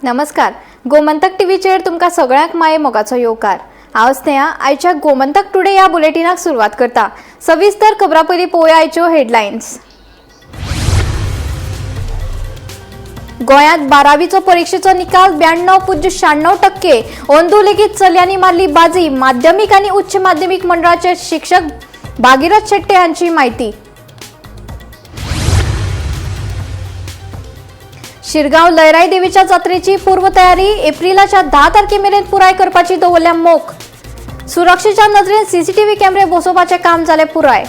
नमस्कार, गोमंतक टीव्हीचेर तुमकां सगळ्यांक माये मोगाचो येवकार. हांव स्नेहा, आयच्या गोमंतक टुडे ह्या बुलेटिनाक सुरवात करता. सविस्तर खबरां पयलीं पळोवया आयच्यो हेडलायन्स. गोंयांत बारावीचो परिक्षेचो निकाल 92.96%. अंदू लेगीत चलयांनी मारली बाजी. माध्यमीक आनी उच्च माध्यमीक मंडळाचे शिक्षक भागीरथ शेट्टे हांची माहिती. शिरगांव लयराई देवीच्या जात्रेची पूर्वतयारी एप्रिलाच्या 10 तारखे मेरेन पुराय करपाची दवरल्या मोख. सुरक्षेच्या नजरेन सीसीटीव्ही कॅमेरे बसोवपाचें काम जालें पुराय.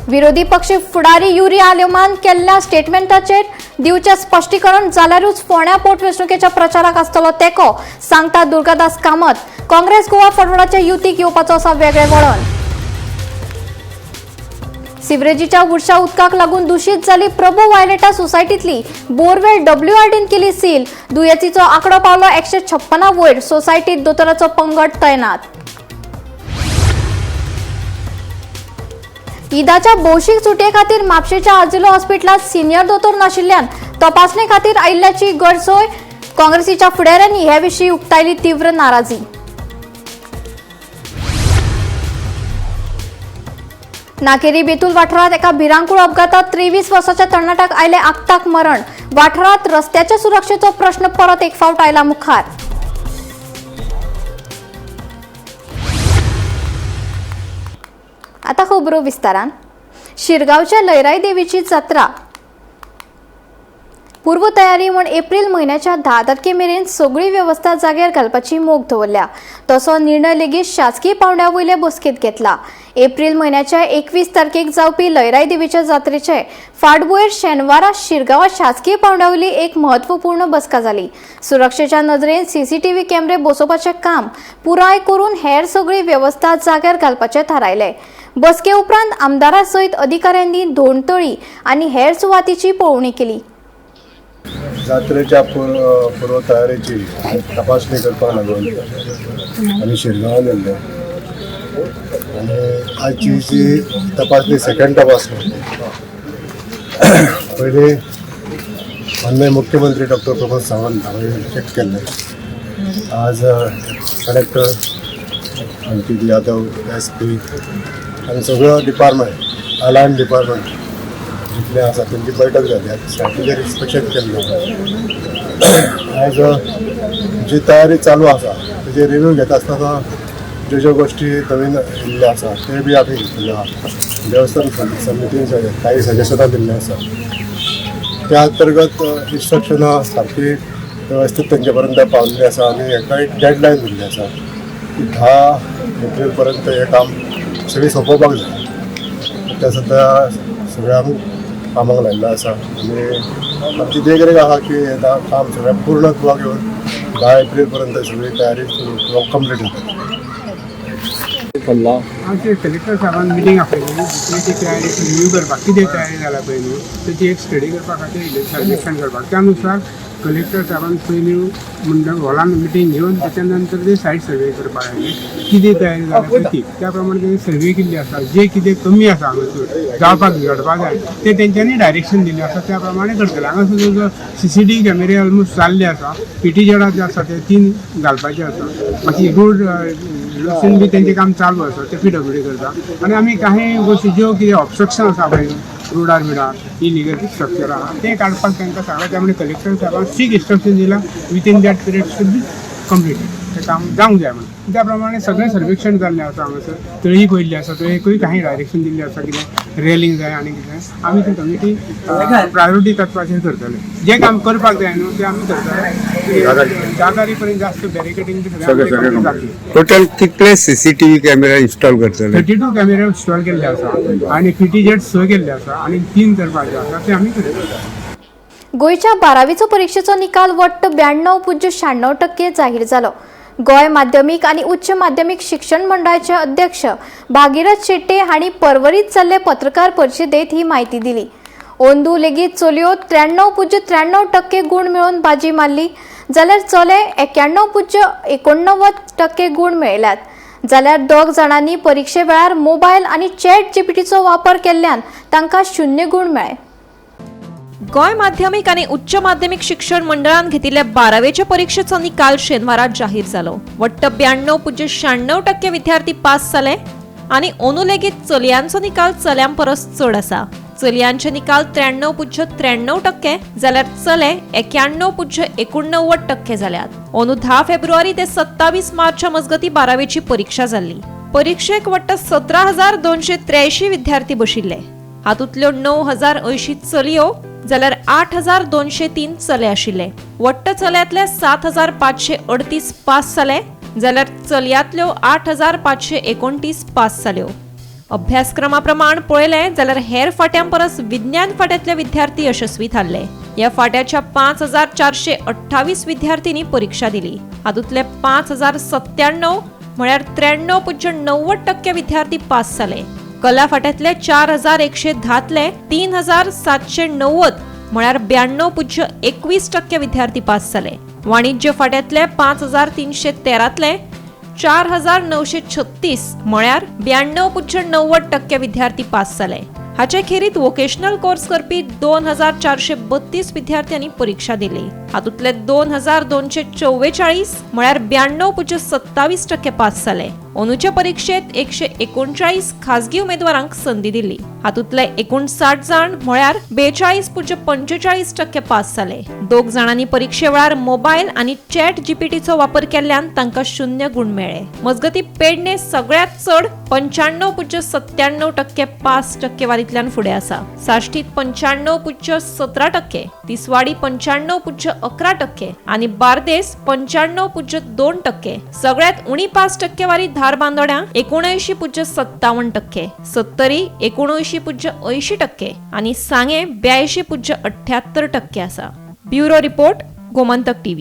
विरोधी पक्ष फुडारी युरी आलेमान केल्ल्या स्टेटमेंटाचेर दिवचें स्पश्टीकरण, जाल्यारूच फोंड्या पोटवेंचणुकेच्या प्रचाराक आसतलो तेंको, सांगता दुर्गादास कामत. काँग्रेस गोवा फॉरवर्डाच्या युतीक येवपाचो आसा वेगळें वळण. सिवरेजीच्या उरशा उदकाक लागून दूषित जाली प्रभू वायलेटा सोसायटीतली बोरवेल. डब्ल्यूआरडीन केली सील. दुयेंतीचो आंकडो पावलो 156 वयर. सोसायटीत दोतोराचो पंगड तैनात. ईदाच्या भौशीक सुटये खातीर म्हापशेच्या आजिलो हॉस्पिटलांत सिनियर दोतोर नाशिल्ल्यान तपासणे खातीर आयिल्ल्याची गैरसोय. काँग्रेसीच्या फुडाऱ्यांनी हे विशीं उक्तायली तीव्र नाराजी. नाकेरी बेतूल वाठारांत एका भिरांकूळ अपघातात 23 वर्साच्या तरणाट्याक आयले आक्ताक मरण. वाठारांत रस्त्याच्या सुरक्षेचो प्रश्न परत एक फावट आयला मुखार. आता खबरो विस्तारान. शिरगांवच्या लयराई देवीची जात्रा पूर्वतयारी म्हूण एप्रिल म्हयन्याच्या 10 तारखे मेरेन सगळी वेवस्था जाग्यार घालपाची मोख दवरल्या. तसो निर्णय लेगीत शासकीय पावंड्या वयले बसकेंत घेतला. एप्रिल म्हयन्याच्या 21 तारखेक जावपी लयराई देवीच्या जात्रेचे फाटभुंयेर शेनवारा शिरगांवां शासकीय पावंड्या वयली एक म्हत्वपूर्ण बसका जाली. सुरक्षेच्या नदरेन सीसीटीव्ही कॅमेरे बसोवपाचें काम पुराय करून हेर सगळी वेवस्था जाग्यार घालपाचें थारायलें. बसके उपरांत आमदारा सयत अधिकाऱ्यांनी धोणतळी आनी हेर सुवातीची पळोवणी केली. जात्रेच्या पूर्वतयारीची तपासणी करपाक लागून आमी शिरगांवान येयल्ले आनी आजची जी तपासणी सेकंड तपासणी. पयलीं माननीय मुख्यमंत्री डॉक्टर प्रमोद सावंत हांणी चॅक केल्लें. आज collector Ankit Yadav, S P आनी सगळो डिपार्टमेंट, अलायन डिपार्टमेंट जितले आसा तेंची बैठक जाली. सायटीचेर इन्स्पेक्शन केल्लें. आयज जी तयारी चालू आसा तेजे रिव्यू घेता आसतना ज्यो ज्यो गोश्टी नवीन येयल्ल्यो आसा ते बी आमी घेतिल्ल्यो आहा. देवस्थान समितीन काही सजेशनां दिल्लीं आसा, त्या अंतर्गत इन्स्ट्रक्शनां सारकी वेवस्थीत तेंचे पर्यंत पावल्ली आसा आनी हेका एक डेडलायन दिल्ली आसा की 10 एप्रील पर्यंत हें काम सगळें सोंपोवपाक जाय. त्या सद्या सगळ्यांक कामाक लायिल्लो आसा आनी आमची देखरेख आसा की हें काम सगळें पूर्णत्वाक येवन 10 एप्रील पर्यंत सगळी तयारी कंप्लीट जाता. आमचे कलेक्टर साहेबान मिटींग आपयली. जितली ती तयारी रिव्यू करपाक, कितें तयारी जाला पळय न्हू, तेची एक स्टडी करपा खातीर, सर्वेक्षण करपाक. त्या नुसार कलेक्टर साहेबान पयलीं मंडळ हॉलान मिटींग घेवन त्याच्या नंतर ते सायट सर्वे करपाक आयले. कितें तयारी जाला पळय ती त्या प्रमाणे तेणी सर्वे केल्ली आसा. जे कितें कमी आसा हांगासर जावपाक घडपाक जाय ते तेंच्यांनी डायरेक्शन दिल्लें आसा, त्या प्रमाणे करतले. हांगासर जो सीसीटीव्ही कॅमेरे ऑलमोस्ट जाल्ले आसा. पीटी जेडा जे आसा ते 3 घालपाचे आसा. बाकी रोड रोडसून बी तेंचें काम चालू आसा, ते पीडब्ल्यूडी करता. आनी आमी कांय गोश्टी ज्यो कितें ऑब्स्ट्रक्शन आसा पळय रोडार बिडार, इलिगल स्ट्रक्चर आहा, तें काडपाक तांकां सांगलां. त्यामुळे कलेक्टर साहेबान स्ट्रीक इन्स्ट्रक्शन दिलां, within that period should be completed, तें काम जावंक जाय म्हणून. त्या प्रमाणे सगळें सर्वेक्षण जाल्लें आसा. हांगासर तळी पयल्ली आसा, तळयेकूय कांय डायरेक्शन दिल्लें आसा, कितें रेलिंग जाय आनी कितें. आमी ती कमिटी प्रायोरिटी तत्वाचेर करतले. जें काम करपाक जाय न्हू तें आमी करतले. 10 तारीख पर्यंत जास्त बॅरिकेटींग सगळें जातलें. टोटल कितले सीसीटीव्ही कॅमेरा इन्स्टॉल करतले? 32 कॅमेरे इन्स्टॉल केल्ले आसा आनी पीटी जेट 6 केल्ले आसा आनी 3 करपाचे आसा, ते आमी करतले. गोंयच्या बारावीचो परिक्षेचो निकाल वट्ट 92.96% जाहीर जालो. गोंय माध्यमीक आनी उच्च माध्यमीक शिक्षण मंडळाचे अध्यक्ष भागीरथ शेट्ये हांणी परवरीत जाल्ले पत्रकार परिशदेंत ही म्हायती दिली. अंदू लेगीत चलयो 93.93% गूण मेळोवन बाजी मारली, जाल्यार चले 91.89% गूण मेळयल्यात. जाल्यार 2 जाणांनी परिक्षे वेळार मोबायल आनी चॅट जीपीटीचो वापर केल्ल्यान तांकां 0 गूण मेळ्ळे. गोंय माध्यमीक आनी उच्च माध्यमीक शिक्षण मंडळान घेतिल्ल्या बारावेच्या परिक्षेचो निकाल शेनवारा जाहीर जालो. वट्ट 92.96% विद्यार्थी पास जाले आनी अंदू लेगीत चलयांचो निकाल चल्यां परस चड आसा. चलयांचे निकाल 93.93% जाल्यार चले 91.89% जाल्यात. अंदू 10 फेब्रुवारी ते 27 मार्चा मजगती बारावेची परीक्षा जाल्ली. परिक्षेक वट्ट 17,283 विद्यार्थी बशिल्ले. हातूंतल्यो 9,080 चलयो जाल्यार 8,203 चले आशिल्ले. वट्ट चल्यांतले 7,538 पास जाले जाल्यार चलयांतल्यो 8,529 पास जाल्यो. अभ्यासक्रमा प्रमाण पळयलें जाल्यार हेर फाट्यां परस विज्ञान फाट्यांतले विद्यार्थी यशस्वी थारले. ह्या फाट्याच्या 5,428 विद्यार्थ्यांनी परिक्षा दिली. हातूंतले 5,097 म्हळ्यार 93.90% विद्यार्थी पास जाले. कला फाट्यांतले 4,110तले 3,790 म्हळ्यार 92.21% विद्यार्थी पास जाले. वाणिज्य फाट्यांतले 5,313तले 4,936 म्हळ्यार 92.90% विद्यार्थी पास जाले. हाचे खेरीत वोकेशनल कोर्स करपी 2,432 विद्यार्थ्यांनी परिक्षा दिली. हातूंतले 2,244 म्हळ्यार 92.27% पास जाले. अंदूचे परिक्षेत 139 खाजगी उमेदवारांक संदी दिली. हातूंतले 59 जाण म्हळ्यार 42.45% पास जाले. 2 जाणांनी परिक्षे वेळार मोबायल आनी चॅट जीपीटीचो वापर केल्ल्यान तांकां 0 गूण मेळ्ळे. मजगती पेडणे सगळ्यांत चड 95.97% पास टक्केवारींतल्यान फुडें आसा. साश्टीत 95.17%, तिसवाडी 95.11% आनी बार्देस 95.2%. सगळ्यांत उणी पास टक्केवारी धारबांदोड्यां 79.57%, सत्तरी 79.80% आनी सांगे 82.78% आसा. Bureau report, Gomantak TV.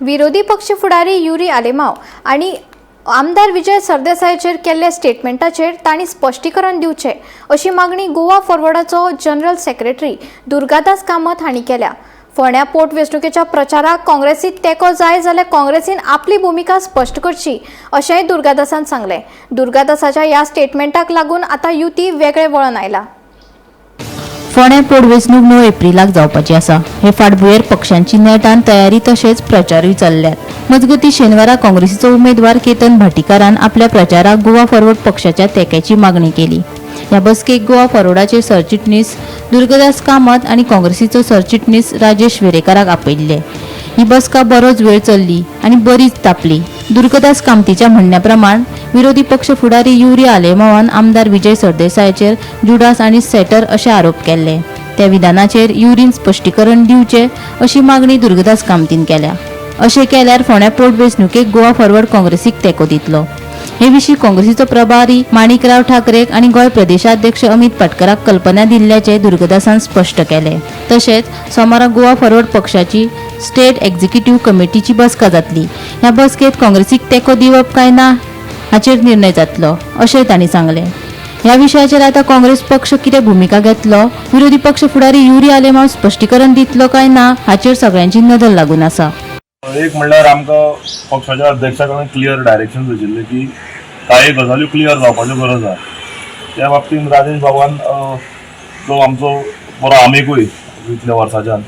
विरोधी पक्ष फुडारी युरी आलेमाव आनी आमदार विजय सरदेसायाचेर केल्ल्या स्टेटमेंटाचेर तांणी स्पश्टीकरण दिवचें अशी मागणी गोवा फॉरवर्डाचो जनरल सेक्रेटरी दुर्गादास कामत हांणी केल्या. फोंड्या पोटवेंचणुकेच्या प्रचाराक काँग्रेसीक तेंको जाय जाल्यार काँग्रेसीन आपली भुमिका स्पश्ट करची अशेंय दुर्गादासान सांगलें. दुर्गादासाच्या ह्या स्टेटमेंटाक लागून आतां युती वेगळें वळण आयलां. फोंड्या पोटवेंचणूक 9 एप्रिलाक जावपाची आसा. हे फाटभुंयेर पक्षांची नेटान तयारी तशेंच प्रचारूय चल्ल्यात. मजगती शेनवारा काँग्रेसीचो उमेदवार केतन भाटीकारान आपल्या प्रचाराक गोवा फॉरवर्ड पक्षाच्या तेंक्याची मागणी केली. ह्या बसकेक गोवा फॉरवर्डाचे सरचिटणीस दुर्गदास कामत आनी काँग्रेसीचो सरचिटणीस राजेश वेरेकाराक आपयल्ले. ही बसका बरोच वेळ चल्ली आनी बरीच तापली. दुर्गदास कामतीच्या म्हणण्या प्रमाण विरोधी पक्ष फुडारी युरी आलेमावान आमदार विजय सरदेसायाचेर जुडास आनी सेटर अशे आरोप केल्ले. त्या विधानाचेर युरीन स्पश्टीकरण दिवचें अशी मागणी दुर्गदास कामतीन केल्या. अशें केल्यार फोंड्या पोटवेंचणुकेक गोवा फॉरवर्ड काँग्रेसीक तेंको दितलो. हे विशीं काँग्रेसीचो प्रभारी माणिकराव ठाकरे आनी गोंय प्रदेशाध्यक्ष अमित पाटकराक कल्पना दिल्ल्याचें दुर्गदासान स्पश्ट केलें. तशेंच सोमारा गोवा फॉरवर्ड पक्षाची स्टेट एक्झिक्युटिव्ह कमिटीची बसका जातली. ह्या बसकेत काँग्रेसीक तेंको दिवप काय ना हाचेर निर्णय जातलो अशें तांणी सांगलें. ह्या विशयाचेर आतां काँग्रेस पक्ष कितें भुमिका घेतलो, विरोधी पक्ष फुडारी युरी आलेमाव स्पश्टीकरण दितलो काय ना हाचेर सगळ्यांची नदर लागून आसा. एक म्हणल्यार आमकां पक्षाच्या अध्यक्षा कडल्यान क्लियर डायरेक्शन आशिल्लें की कांय गजाल्यो क्लियर जावपाच्यो गरज आसा. त्या बाबतींत राजेश बाबान जो आमचो बरो आमिगूय इतल्या वर्साच्यान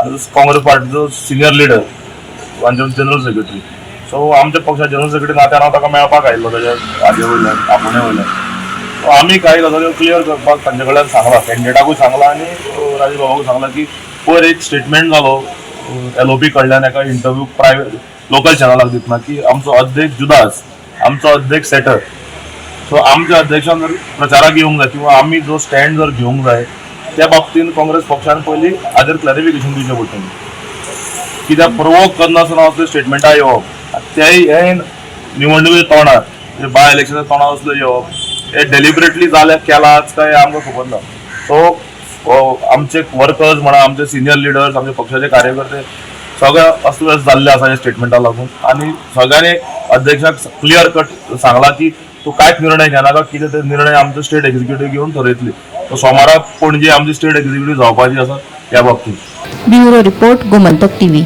आनी काँग्रेस पार्टीचो सिनियर लिडर आनी जनरल सेक्रेटरी, सो आमच्या पक्षा जनरल सेक्रेटरी नात्यान हांव ताका मेळपाक आयिल्लो ताच्या हाजे वयल्यान आपोवण्या वयल्यान. सो आमी कांय गजाल्यो क्लियर करपाक तांचे कडल्यान सांगलां, कॅन्डिडेटाकूय सांगलां आनी राजेश बाबाकूय सांगलां की पयर एक स्टेटमेंट जालो एलओपी कडल्यान एका इंटरव्यू प्रायवेट लोकल चॅनलाक दितना की आमचो अध्यक्ष जुदास, आमचो अध्यक्ष सेटर. सो आमच्या अध्यक्षान जर प्रचाराक येवंक जाय किंवा आमी जो स्टँड जर घेवंक जाय त्या बाबतीन काँग्रेस पक्षान पयलीं हाजेर क्लॅरिफिकेशन दिवचें पडटलें. कित्याक प्रोवोक करनासतना असले स्टेटमेंटां येवप, तेय हे निवडणुके तोंडार, बाय इलेक्शना तोंडार असले येवप हे डेलिबरेटली जाल्यार केलाच काय आमकां खबर ना. सो आमचे वर्कर्स म्हणा, आमचे सिनियर लिडर्स, आमचे पक्षाचे कार्यकर्ते सगळे अस्त्यव्यस्त जाल्ले आसा ह्या स्टेटमेंटा लागून आनी सगळ्यांनी अध्यक्षाक क्लियर कट सांगला की तूं कांयच निर्णय घेनाका, कितें ते निर्णय आमचो स्टेट एक्झिक्युटिव्ह घेवन थरयतली. सो सोमारा पणजे आमची स्टेट एक्झिक्युटिव्ह जावपाची आसा ह्या बाबतींत. Bureau report, Gomantak TV.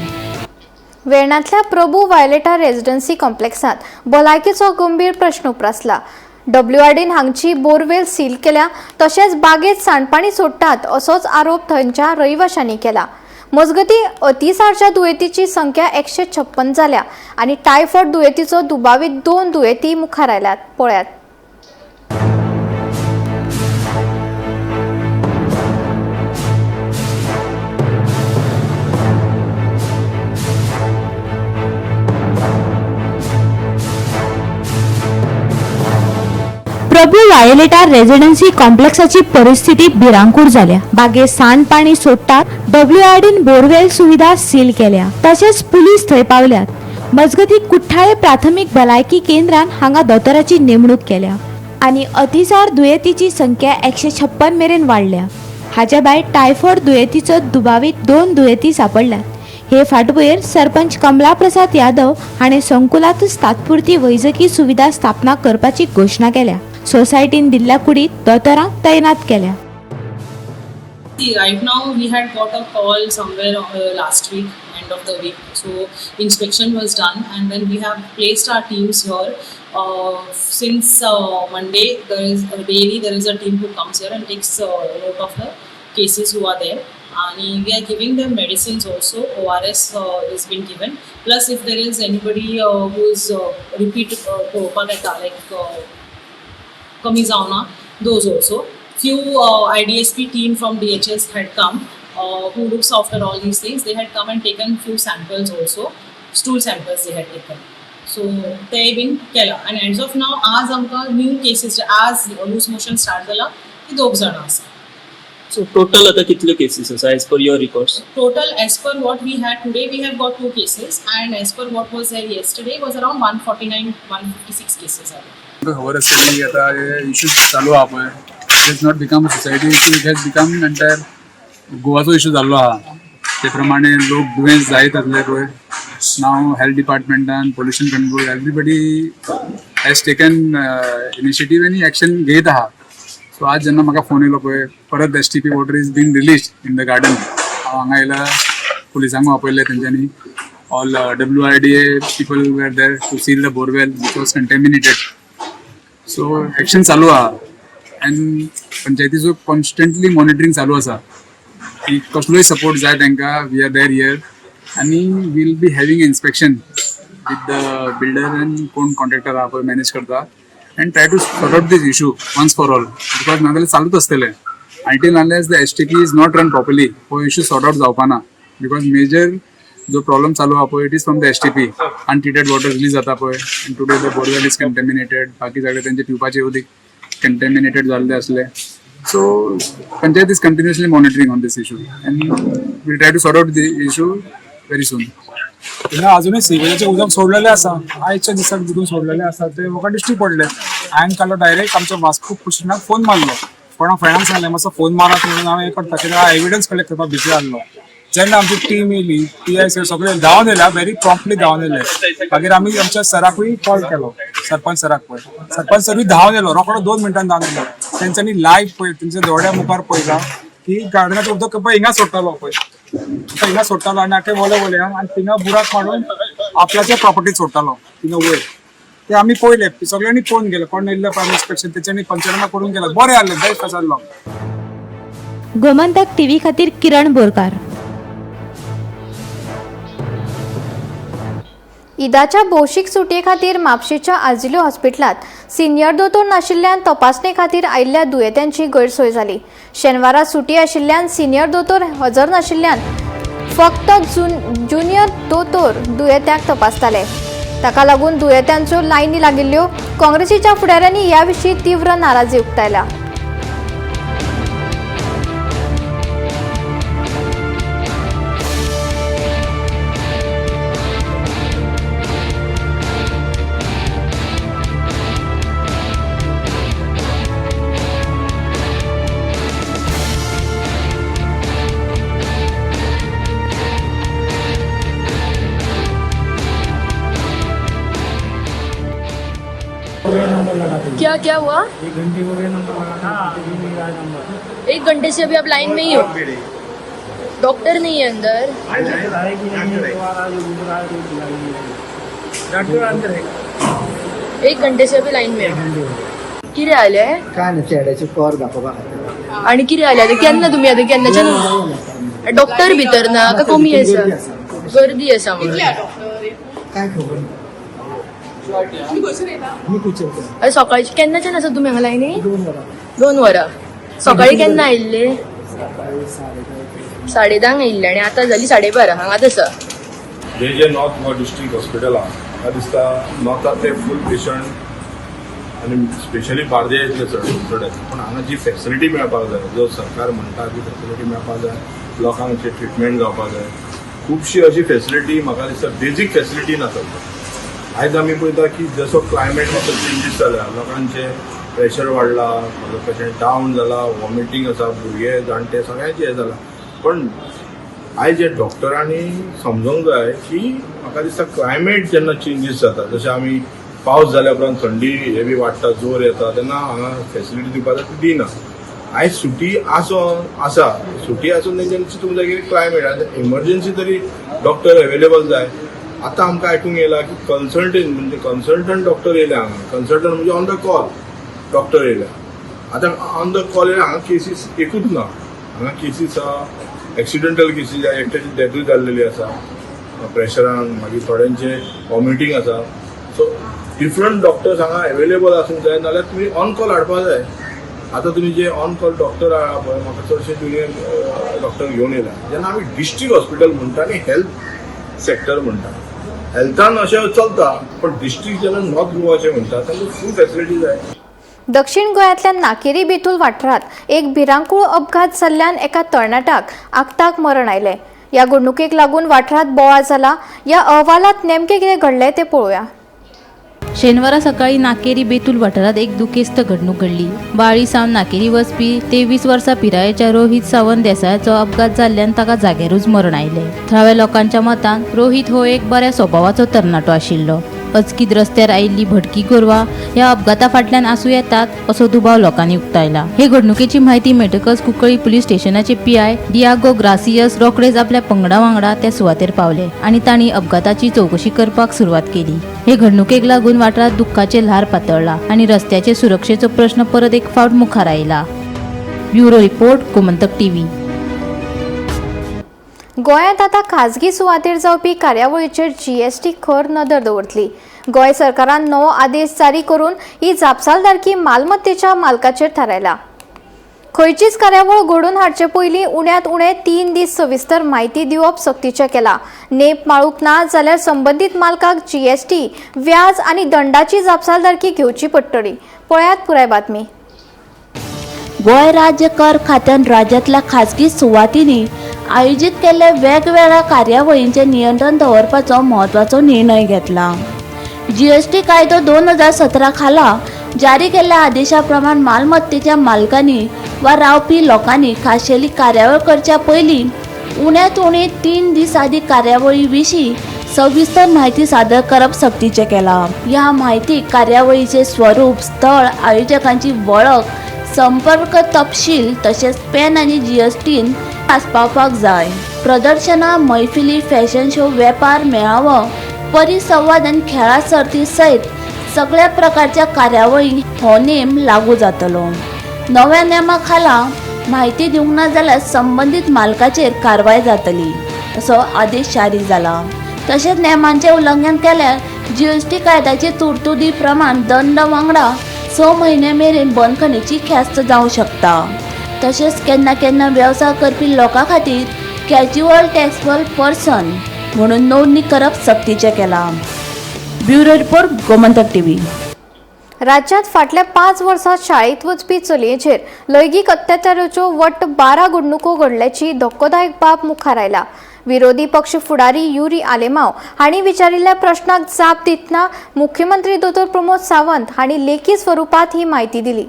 वेर्णांतल्या प्रभू वायलेटा रेजिडन्सी कॉम्प्लेक्सांत भलायकेचो गंभीर प्रश्न उप्रासला. डब्ल्यूआरडीन हांगची बोरवेल सील केल्या तशेंच बागेत सांडपाणी सोडटात असोच आरोप थंयच्या रहिवाशांनी केला. मजगती अतिसारच्या दुयेंतीची संख्या 156 जाल्या आनी टायफॉयड दुयेंतीचो दुबावीत 2 दुयेंती मुखार आयल्यात. पळयात. प्रभू वायलेटा रेजिडेन्सी कॉम्प्लेक्साची परिस्थिती भिरांकूळ जाल्या. बागेत सांडपाणी सोडटात. डब्ल्यूआरडीन बोरवेल सुविधा सील केल्या तशेंच पुलीस थंय पावल्यात. मजगती कुठ्ठाळे प्राथमीक भलायकी केंद्रान हांगा दोतोराची नेमणूक केल्या आनी अतिसार दुयेंतीची संख्या 156 मेरेन वाडल्या. हाच्या भायर टायफॉयड दुयेंतीचो दुबावीत 2 दुयेंती सापडल्यात. हे फाटभुंयेर सरपंच कमला प्रसाद यादव हाणें संकुलांतच तात्पुरती वैजकी सुविधा स्थापना करपाची घोशणा केल्या. सोसायटीन दिल्ल्या कुडीत दोतोरांक तैनात केल्या. See, right now we had got a call somewhere last week, end of the week. So inspection was done, and then we have placed our teams here. Since Monday, there is daily there is a team who comes here and takes note of the cases who are there. And we are giving them medicines also. ORS is been given. Plus, if there is anybody who is repeat like कमी जावना, those also. Few IDSP team from DHS had come, who looks after all these things. They had come and taken few samples also, stool samples they had taken. So ते बीन केला आनी as of नाव आज आमकां new cases, आज loose motion start जाला ती 2 जाणां आसा. सो टोटल आता कितल्यो केसीस आसा as per your records? Total as per what we had today, we have got 2 cases, and as per what was there yesterday was around 149, 156 cases are. खबर आसतली की आतां हे इश्यूज चालू आहा पळय, it has not become a society issue, it has become entire गोवाचो issue जाल्लो आहा. ते प्रमाणे लोक दुयेंस जायत आसले पळय. नाव हेल्थ डिपार्टमेंटान pollution control everybody has taken initiative आनी एक्शन घेत आहा. सो आज जेन्ना म्हाका फोन येयलो पळय परत STP water is been released in the garden, हांव हांगा येयला पुलिसांक आपयले तेंच्यांनी. All WRDA people were there to seal the borewell which was contaminated. So action चालू आहा आनी पंचायतीचो कॉन्स्टंटली मॉनिटरींग चालू आसा की कसलोय सपोर्ट जाय तांकां, we are there here आनी we'll be having inspection with the builder आनी कोण कॉन्ट्रॅक्टर आहा पळय मॅनेज करता and try to sort out this issue once for all, because नाजाल्यार चालूच आसतलें until unless the STP is not run properly. हो इशू सॉर्ट आउट जावपा ना, because major जो प्रॉब्लम चालू आहा पळय it is from the STP. Untreated water release जाता पळय आनी today the borewell is contaminated. बाकी सगळे तेंचे पिवपाचे उदीक कंटेमिनेटेड जाल्ले आसले. So panchayat is continuously monitoring on this issue and will try to sort out the issue very soon. हिंगा अजूनय सिवेजाचें उदक सोडलेलें आसा. आयच्या दिसाक जितून सोडलेलें आसा तें म्हाका दिश्टी पडलें. हांवें काडलो डायरेक्ट आमच्या वास्को पुलिसांक फोन मारलो. कोणा फ्रेंडाक सांगलें मातसो फोन मारात म्हणून. हांव हें करता कित्याक एविडन्स कलेक्ट करपाक बिजी आहलो. जेन्ना आमची टीम येयली, पी I सगळे धांवन येयल्या, व्हेरी प्रॉम्प्टली धांवन येयले. मागीर आमी आमच्या सराकूय कॉल केलो, सरपंच सराक पळय. सरपंच सरूय धांवन येयलो, रोकडो 2 मिनटान धांवन येयलो. तेंच्यांनी लायव्ह पळय तेंच्या दोळ्या मुखार पळयला की गार्डनाचें उदक पळय हिंगा सोडटालो पळय, हिंगा सोडटालो आनी आखे वोले वोले आनी थिंगा बुराक मारून आपल्याच्या प्रॉपर्टीत सोडटालो थिंगा वयर. ते आमी पळयले, सगळ्यांनी पळोवन गेले. कोण येयल्ले पळय इन्स्पेक्शन तेच्यांनी पंचनामा करून गेला, बरें आहलें, बेस्ट आसलो. गोमंतक टीव्ही खातीर किरण बोरकार. ईदाच्या भौशीक सुटये खातीर म्हापशेंच्या आजिलो हॉस्पिटलांत सिनियर दोतोर नाशिल्ल्यान तपासणे खातीर आयिल्ल्या दुयेंत्यांची गैरसोय जाली. शेनवारा सुटी आशिल्ल्यान सिनियर दोतोर हजर नाशिल्ल्यान फक्त ज्युनियर दोतोर दुयेंत्यांक तपासताले. ताका लागून दुयेंत्यांच्यो लायनी लागिल्ल्यो. काँग्रेसीच्या फुडाऱ्यांनी ह्या विशीं तीव्र नाराजी उक्तायल्या. क्या क्या हुआ? 1 घंटे हो गए नंबर लगाना। 1 घंटे से अभी आप लाइन में ही हो, डॉक्टर नहीं है अंदर। डॉक्टर अंदर है। 1 घंटे से अभी लाइन में हो। कितें जालें? काय ना, चेड्याचे पोर दाखोवपा खातीर. आनी कितें जालें आतां? केन्ना तुमी आतां केन्नाच्यान डॉक्टर भितर ना का कमी आसा? गर्दी आसा म्हणून काय खबर ना. मी कुचेलकर. सकाळची केन्नाच्यान आसा तुमी हांगा लायनी? 2 वरां. 2 वरां. सकाळी केन्ना आयिल्ले? सकाळी 10:30 आयिल्ले आनी आतां जाली 12:30. हांगाच आसा. जे जे नॉर्थ गोवा डिस्ट्रिक्ट हॉस्पिटल आहा, म्हाका दिसता नॉर्थांतले फूल पेशंट आनी स्पेशली बार्देजांतले चड चड येता. पूण हांगा जी फेसिलिटी मेळपाक जाय, जो सरकार म्हणटा ती फेसिलिटी मेळपाक जाय, लोकांक जे ट्रिटमेंट जावपाक जाय, खुबशी अशी फेसिलिटी म्हाका दिसता बेजीक फेसिलिटी ना सद्या. आयज आमी पळयता की जसो क्लायमेट मातसो चेंजीस जाल्या, लोकांचे प्रेशर वाडला, पेशंट डावन जाला, वॉमिटींग आसा, भुरगे जाणटे सगळ्यांचे हें जाला. पण आयज हे डॉक्टरांनी समजूंक जाय की म्हाका दिसता क्लायमेट जेन्ना चेंजीस जाता, जशें आमी पावस जाल्या उपरांत थंडी हे बी वाडटा, जोर येता, तेन्ना हांगा फेसिलिटी दिवपा जाय ती दिना. आयज सुटी आसून आसा, सुटी आसून तेंच्यांनी चिंतूंक जाय की क्लायमेट आतां इमर्जन्सी तरी डॉक्टर अवेलेबल जाय. आतां आमकां आयकूंक येयला की कन्सल्टंट म्हणजे कन्सल्टंट डॉक्टर येयले हांगा. कन्सल्टंट म्हणजे ऑन the call doctor येयल्या. आतां ऑन the call येयल्या, हांगा केसीस एकूच ना, हांगा केसीस आहा, एक्सिडंटल केसीस आहा, एकट्याची डेथूय जाल्लेली आसा प्रेशरान, मागीर थोड्यांचे वॉमिटींग आसा. सो डिफरंट डॉक्टर्स हांगा अवेलेबल आसूंक जाय, नाल्यार तुमी ऑन कॉल हाडपा जाय. आतां तुमी जे ऑन कॉल डॉक्टर आहा पळय, म्हाका चडशे ज्युनियर डॉक्टर घेवन येयला. जेन्ना आमी डिस्ट्रिक्ट हॉस्पिटल म्हणटा आनी हेल्थ सेक्टर म्हणटा, हेल्थान अशें चलता, पण डिस्ट्रिक्ट जेन्ना नॉर्थ गोवाचें म्हणटा तेन्ना फूल फेसिलिटी जाय. दक्षिण गोंयांतल्या नाकेरी बेतूल वाठारांत एक भिरांकूळ अपघात जाल्ल्यान एका तरणाट्याक आक्ताक मरण आयलें. ह्या घडणुकेक लागून वाठारांत बोवाळ जाला. ह्या अहवालांत नेमकें कितें घडलें तें पळोवया. शेनवारा सकाळी नाकेरी बेतूल वाठारांत एक दुखेस्त घडणूक घडली. बाळी सावन नाकेरी वचपी 23 वर्सां पिरायेच्या रोहित सावंत देसायाचो अपघात जाल्ल्यान ताका जाग्यारूच मरण आयलें. थळाव्या लोकांच्या मतान रोहित हो एक बऱ्या स्वभावाचो तरणाटो आशिल्लो. अचकीत रस्त्यार आयिल्ली भटकी गोरवां ह्या अपघाता फाटल्यान आसूं येतात असो दुबाव लोकांनी उक्तायला. हे घडणुकेची म्हायती मेळटकच Cuncolim police स्टेशनाचे PI Diego gracious रोखडेच आपल्या पंगडा वांगडा त्या सुवातेर पावले आनी तांणी अपघाताची चवकशी करपाक सुरवात केली. हे घडणुकेक लागून वाठारांत दुख्खाचे ल्हार पातळ्ळा आनी रस्त्याचे सुरक्षेचो प्रश्न परत एक फावट मुखार आयला. Bureau report, Gomantak TV. गोंयांत आतां खाजगी सुवातेर जावपी कार्यावळीचेर जीएसटी खर नदर दवरतली. गोंय सरकारान नवो आदेश जारी करून ही जापसालदारकी मालमत्तेच्या मालकाचेर थारायला. खंयचीच कार्यावळ घडोवन हाडचे पयलीं उण्यांत उणे 3 दीस सविस्तर म्हायती दिवप सक्तीचें केलां. नेप माळूंक ना जाल्यार संबंदीत मालकाक जीएसटी, व्याज आनी दंडाची जापसालदारकी घेवची पडटली. पळयात पुराय बातमी. गोंय राज्य कर खात्यान राज्यांतल्या खाजगी सुवातींनी आयोजीत केल्ल्या वेगवेगळ्या कार्यावळींचेर नियंत्रण दवरपाचो म्हत्वाचो निर्णय घेतला. जीएसटी कायदो 2017 खाला जारी केल्ल्या आदेशा प्रमाण मालमत्तेच्या मालकांनी वा रावपी लोकांनी खाशेली कार्यावळ करच्या पयलीं उण्यांत उणे 3 दीस आदीं कार्यावळी विशीं सविस्तर म्हायती सादर करप सक्तीचें केलां. ह्या म्हायतीक कार्यावळीचें स्वरूप, स्थळ, आयोजकांची वळख, संपर्क तपशील तशेंच पॅन आनी जीएसटीन आस्पावपाक जाय. प्रदर्शनां, मैफिली, फॅशन शो, वेपार मेळावो, परिसंवाद आनी खेळां सर्ती सयत सगळ्या प्रकारच्या कार्यावळींक हो नेम लागू जातलो. नव्या नेमा खाला म्हायती दिवंक ना जाल्यार संबंदीत मालकाचेर कारवाय जातली असो आदेश जारी जाला. तशेंच नेमांचें उल्लंघन केल्यार जीएसटी कायद्याचे तरतुदी प्रमाण दंड वांगडा 6 म्हयने मेरेन बंदखणीची ख्यास्त जावं शकता. तशेंच केन्ना केन्ना वेवसाय करपी लोकां खातीर कॅज्युअल टॅक्सेबल पर्सन म्हणून नोंदणी करप सक्तीचें केलां. Bureau report, Gomantak TV. राज्यांत फाटल्या 5 वर्सां शाळेंत वचपी चलयेचेर लैंगीक अत्याचाराच्यो वट्ट 12 घडणुको घडल्याची धक्कोदायक बाब मुखार आयला. विरोधी पक्ष फुडारी युरी आलेमाव हांणी विचारिल्ल्या प्रश्नाक जाप दितना मुख्यमंत्री दोतोर प्रमोद सावंत हांणी लेखी स्वरुपात ही म्हायती दिली.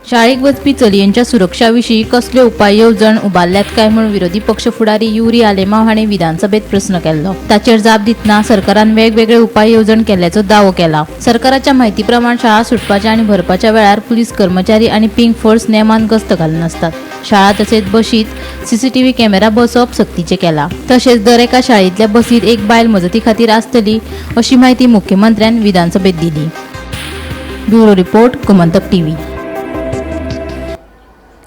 शाळेक वचपी चलयांच्या सुरक्षा विशीं कसल्यो उपाय येवजण उबारल्यात काय म्हूण विरोधी पक्ष फुडारी युरी आलेमाव हांणी विधानसभेत प्रस्न केल्लो. ताचेर जाप दितना सरकारान वेगवेगळे उपाय येवजण केल्ल्याचो दावो केला. सरकाराच्या म्हायती प्रमाण शाळा सुटपाच्या आनी भरपाच्या वेळार पुलीस कर्मचारी आनी पिंक फोर्स नेमान गस्त घालून आसतात. शाळा तशेंच बशीत सीसीटीव्ही कॅमेरा बसोवप सक्तीचें केला. तशेंच दर एका शाळेंतल्या बसीत एक बायल मजती खातीर आसतली अशी म्हायती मुख्यमंत्र्यान विधानसभेत दिली. Bureau report, Gomantak TV.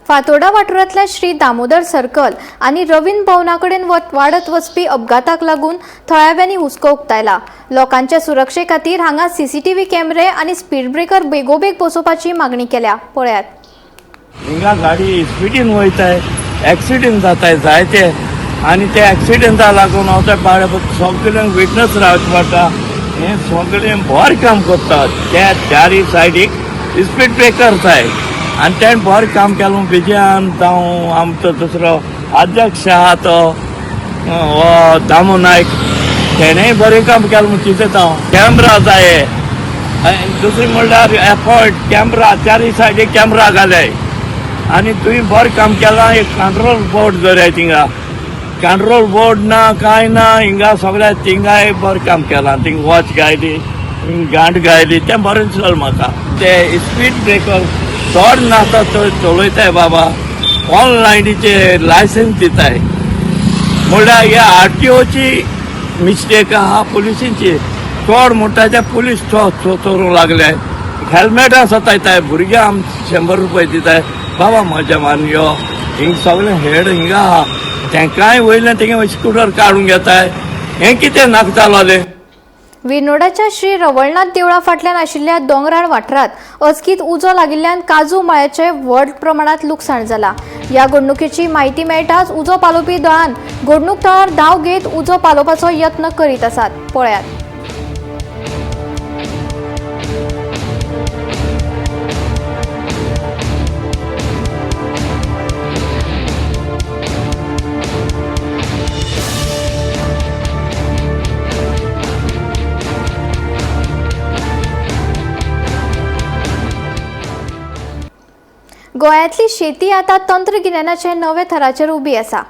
Fatorda वाठारांतल्या श्री दामोदर सर्कल आनी रवींद्र भवना कडेन वाडत वचपी अपघाताक लागून थळाव्यांनी हुस्को उक्तायला. लोकांच्या सुरक्षे खातीर हांगा सीसीटीव्ही कॅमेरे आनी स्पीड ब्रेकर बेगोबेग बसोवपाची मागणी केल्या. पळयात. हिंगा गाडी स्पिडीन वयताय, एक्सिडेंट जाताय जायते आनी ते एक्सिडेंटा लागून हांव त्या सगळ्यांक विटनस रावचें पडटा. हें सगळें बरें काम करता. त्या चारी सायडीक स्पीड ब्रेकर जाय आनी तेणें बरें काम केलें. विजयान जावं आमचो दुसरो अध्यक्ष आहा तो हो दामू नायक, तेणेंय बरें काम केलें म्हूण चिंतता हांव. कॅमरा जाय, दुसरें म्हणल्यार एफर्ट कॅमरा चारी सायडीक कॅमरा घाले आनी तुवें बरें काम केलां. एक कंट्रोल बोर्ड दवराय थिंगा, कंट्रोल बोर्ड ना कांय ना हिंगा सगळ्या थिंगाय बरें काम केलां. थिंग वॉच घायली, गांठ घायली, तें बरें दिसलें म्हाका. ते स्पीड ब्रेकर चड नासता थंय चलयताय बाबा, ऑनलायनीचे लायसन्स दिताय. म्हणल्यार ह्या आरटीओची मिस्टेक आहा, पुलिसांची. चड म्हणटा ते पुलीस चोरूंक लागले. हेल्मेटां सतायताय भुरग्यांक, आम 100 रुपये दिताय. बाबा म्हज्या मान यो हिंग सगळें हेड हिंगा आहा, तेंकांय वयल्यान तेंगे स्कुटर काडून घेताय. हें कितें नाका जालें. विर्नोडाच्या श्री रवळनाथ देवळा फाटल्यान आशिल्ल्या दोंगराळ वाठारांत अचकीत उजो लागिल्ल्यान काजू माळ्याचें व्हड प्रमाणांत लुकसाण जालां. ह्या घडणुकेची म्हायती मेळटाच उजो पालोवपी दळान घडणूक थळार धांव घेत उजो पालोवपाचो यत्न करीत आसात. पळयात. गोंयांतली शेती आतां तंत्रगिन्यानाचे नवे थराचेर उबी आसा.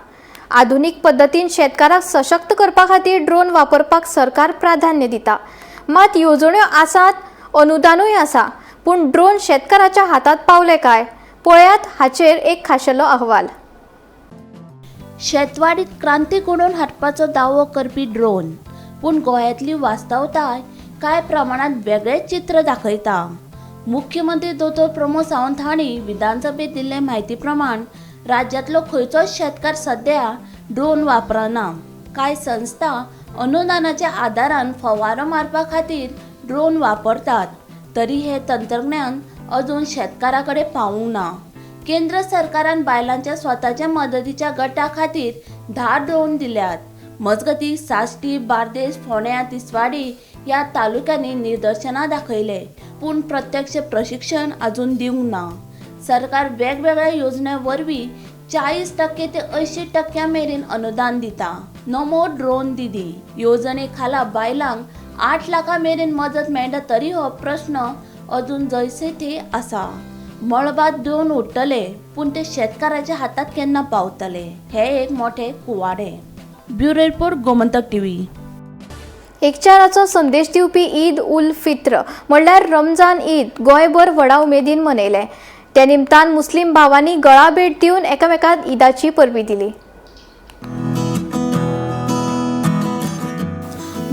आधुनीक पद्दतीन शेतकाराक सशक्त करपा खातीर ड्रोन वापरपाक सरकार प्राधान्य दिता. मात येवजण्यो आसात, अनुदानूय आसा, पूण ड्रोन शेतकाराच्या हातांत पावले काय? पळयात हाचेर एक खाशेलो अहवाल. शेतवाडीत क्रांती घडोवन हाडपाचो दावो करपी ड्रोन, पूण गोंयांतली वास्तवताय कांय प्रमाणांत वेगळेंच चित्र दाखयता. मुख्यमंत्री दोतोर प्रमोद सावंत हांणी विधानसभेत दिल्ले म्हायती प्रमाण राज्यांतलो खंयचोच शेतकार सद्या ड्रोन वापरना. कांय संस्था अनुदानाच्या आदारान फवारो मारपा खातीर ड्रोन वापरतात, तरी हे तंत्रज्ञान अजून शेतकारा कडेन पावूंक ना. केंद्र सरकारान बायलांच्या स्वताच्या मदतीच्या गटा खातीर 10 ड्रोन दिल्यात. मजगतीं साश्टी, बार्देस, फोंड्या, तिसवाडी ह्या तालुक्यांनी निदर्शनां दाखयले, पूण प्रत्यक्ष प्रशिक्षण अजून दिवंक ना. सरकार वेगवेगळ्या योजने वरवीं 40% ते 80% मेरेन अनुदान दिता. नमो ड्रोन दिदी येवजणे खाला बायलांक 8 लाखां मेरेन मजत मेळटा, तरी हो प्रश्न अजून जैसे थे आसा. मळबांत ड्रोन उडटले, पूण ते शेतकाराच्या हातांत केन्ना पावतले हे एक मोठे कुवाडें. Bureau report, Gomantak TV. एकचाराचो संदेश दिवपी ईद उल फित्र म्हणल्यार रमजान ईद गोंयभर व्हडा उमेदीन मनयले. त्या निमतान मुस्लिम भावांनी गळा भेट दिवन एकामेकांक ईदाची परबी दिली.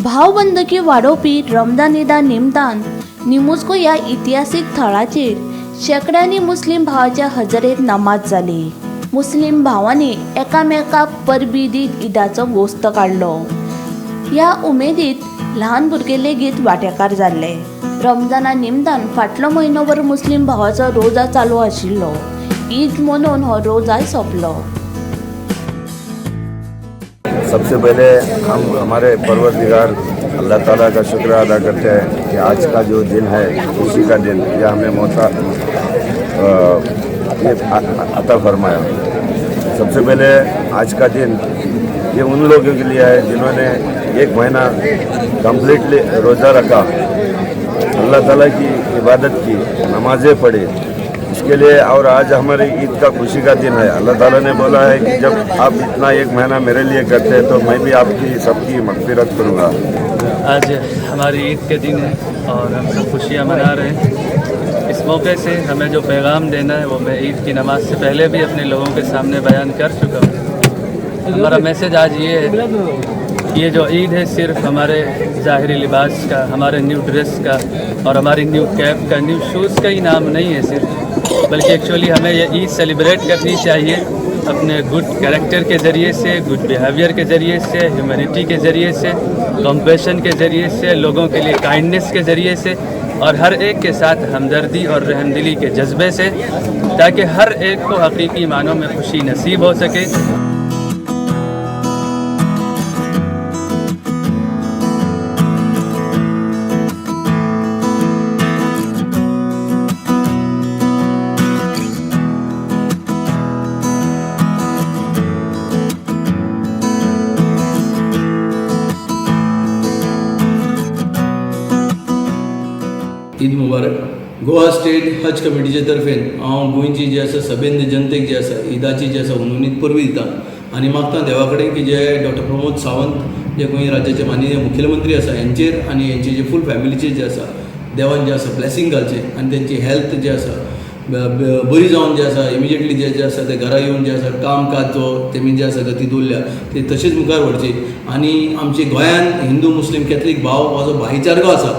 भावबंदकी वाडोवपी रमजान ईदा निमतान निमुस्को ह्या इतिहासीक थळाचेर शेंकड्यांनी मुस्लिम भावाच्या हजेरेंत नमाज जाली. मुस्लिम भावांनी एकामेकाक परबी दीत ईदाचो गोस्त काडलो. ह्या उमेदीत ल्हान भुरगे लेगीत वांटेकार जाल्ले. रमजाना निमतान फाटलो म्हयनोभर मुस्लिम भावाचो रोजा चालू आशिल्लो. ईद मनोवन हो रोजाय सोंपलो. सबसे पहले हम हमारे परवरदिगार अल्लाह ताला का शुक्र अदा करते हैं कि आज का जो दिन है खुशी का दिन, यह हमें मौका ये अता फरमाया। सबसे पहले आज का दिन ये उन लोगों के लिए है जिन्होंने एक महीना कम्प्लीटली रोज़ा रखा, अल्लाह ताला की इबादत की, नमाज़ें पढ़ी, इसके लिए। और आज हमारे ईद का खुशी का दिन है। अल्लाह ताला ने बोला है कि जब आप इतना एक महीना मेरे लिए करते हैं तो मैं भी आपकी सबकी मगफिरत करूँगा। आज हमारी ईद के दिन है और हम सब खुशियाँ मना रहे हैं। इस मौके से हमें जो पैगाम देना है वो मैं ईद की नमाज से पहले भी अपने लोगों के सामने बयान कर चुका हूँ। हमारा मैसेज आज ये है ये जो ईद है सिर्फ हमारे ज़ाहिरी लिबास का, हमारे न्यू ड्रेस का और हमारी न्यू कैप का, न्यू शूज़ का ही नाम नहीं है सिर्फ, बल्कि एक्चुअली हमें ये ईद सेलिब्रेट करनी चाहिए अपने गुड कैरेक्टर के ज़रिए से, गुड बिहेवियर के ज़रिए से, ह्यूमैनिटी के ज़रिए से, कंपैशन के ज़रिए से, लोगों के लिए काइंडनेस के ज़रिए से और हर एक के साथ हमदर्दी और रहमदिली के जज्बे से, ताकि हर एक को हकीकी मानों में खुशी नसीब हो सके। ईद मुबारक। गोवा स्टेट हज कमिटीचे तर्फेन हांव गोंयची जी आसा सभेंद जनतेक जे आसा ईदाची जी आसा हुनहुनीत परबी दिता आनी मागता देवा कडेन की जे डॉक्टर प्रमोद सावंत जे गोंय राज्याचे माननीय मुखेलमंत्री आसा हेंचेर आनी हेंचे जे फूल फॅमिलीचेर जे आसा देवान जे आसा ब्लेसींग घालचें आनी तेंची हेल्थ जे आसा बरी जावन जे आसा इमिजिएटली जे जे आसा ते घरा येवन जे आसा काम काज जो तेमी जे आसा गती दवरल्या ते तशेंच मुखार व्हरची आनी आमची गोंयान हिंदू मुस्लीम कॅथलीक भाव हो जो भाईचारको आसा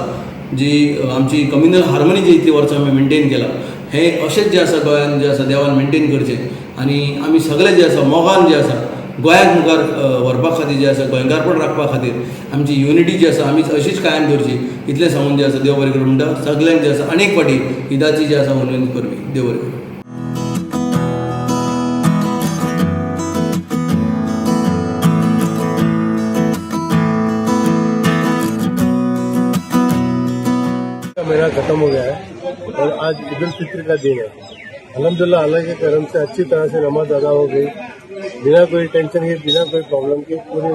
जी आमची कम्युनल हार्मनी जी इतली वर्सां आमी मेनटेन केला हें अशेंच जें आसा गोंयान जें आसा देवान मेनटेन करचें आनी आमी सगळे जे आसा मोगान जे आसा गोंयाक मुखार व्हरपा खातीर जें आसा गोंयकारपण राखपा खातीर आमची युनिटी जी आसा आमी अशीच कायम दवरची इतलें सांगून जें आसा देव बरें करूं म्हणटा। सगल्यांक जें आसा अनेक फावटी ईदाची जी आसा हुनहुनीत परबी। देव बरें करूं। महीना खत्म हो गया है और आज ईद उल फित्र का दिन है। अल्हम्दुलिल्लाह अल्लाह के करम से अच्छी तरह से नमाज अदा हो गई, बिना कोई टेंशन के, बिना कोई प्रॉब्लम के। पूरे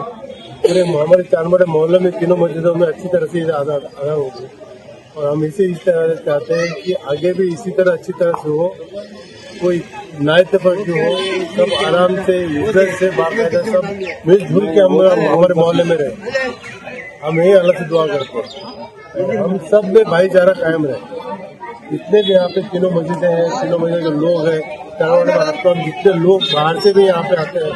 पूरे हमारे चारमोड़े मोहल्ले में तीनों मस्जिदों में अच्छी तरह से अदा अदा हो गई और हम इसी इस तरह चाहते हैं कि आगे भी इसी तरह अच्छी तरह से हो, कोई नाइतफाकी हो, सब आराम से इज्जत से बाकायदा सब मिलजुल के हम हमारे मोहल्ले में रहे। हम यही अल्लाह से दुआ करते हैं हम सब में भाईचारा कायम रहे। जितने भी यहाँ पे तीनों मस्जिदें हैं, तीनों मस्जिद के लोग हैं, चारों जितने लोग बाहर से भी यहाँ पे आते हैं,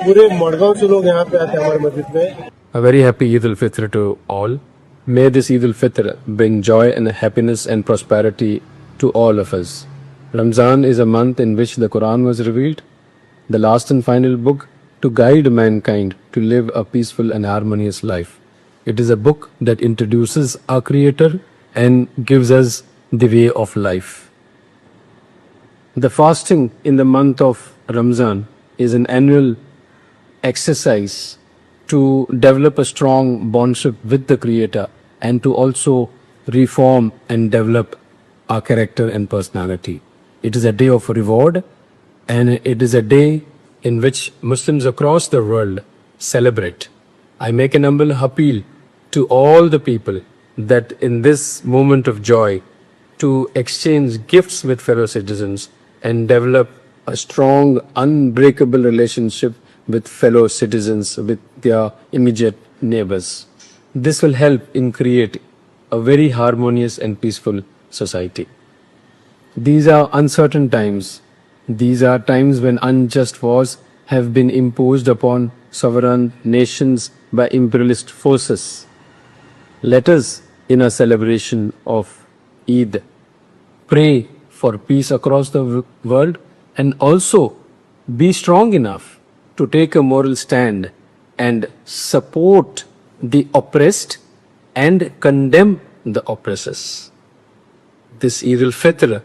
पूरे मडगांव से लोग यहाँ पे आते हैं हमारे मस्जिद में। A very happy Eid al-Fitr to all. May this Eid al-Fitr bring joy and happiness and prosperity to all of us. Ramzan is a month in which the Quran was revealed, the last and final book to guide mankind to live a peaceful and harmonious life. It is a book that introduces our Creator and gives us the way of life. The fasting in the month of Ramzan is an annual exercise to develop a strong bondship with the Creator and to also reform and develop our character and personality. It is a day of reward and it is a day in which Muslims across the world celebrate. I make an humble appeal to all the people that in this moment of joy to exchange gifts with fellow citizens and develop a strong, unbreakable relationship with fellow citizens, with their immediate neighbors. This will help in create a very harmonious and peaceful society. These are uncertain times. These are times when unjust wars have been imposed upon sovereign nations by imperialist forces. Let us, in a celebration of Eid, pray for peace across the world and also be strong enough to take a moral stand and support the oppressed and condemn the oppressors. This Eid al-Fitr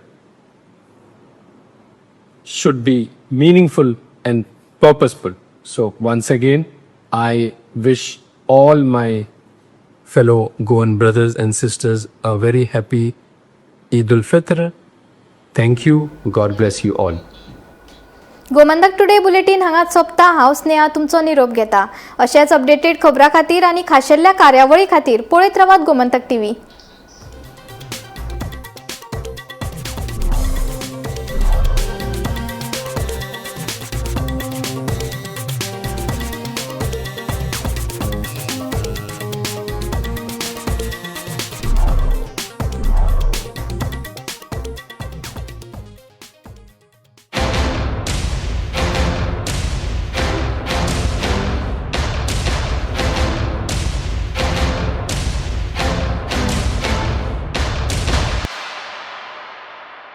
should be meaningful and purposeful. So once again, I wish all my fellow Goan brothers and sisters a very happy Eid al-Fitr. Thank you. God bless you all. Gomantak today bulletin हांगाच सोंपता. हांव स्नेहा तुमचो निरोप घेता. अशेच updated खबरां खातीर आनी खाशेल्ल्या कार्यावळी खातीर पळयत रावात गोमंतक टीव्ही.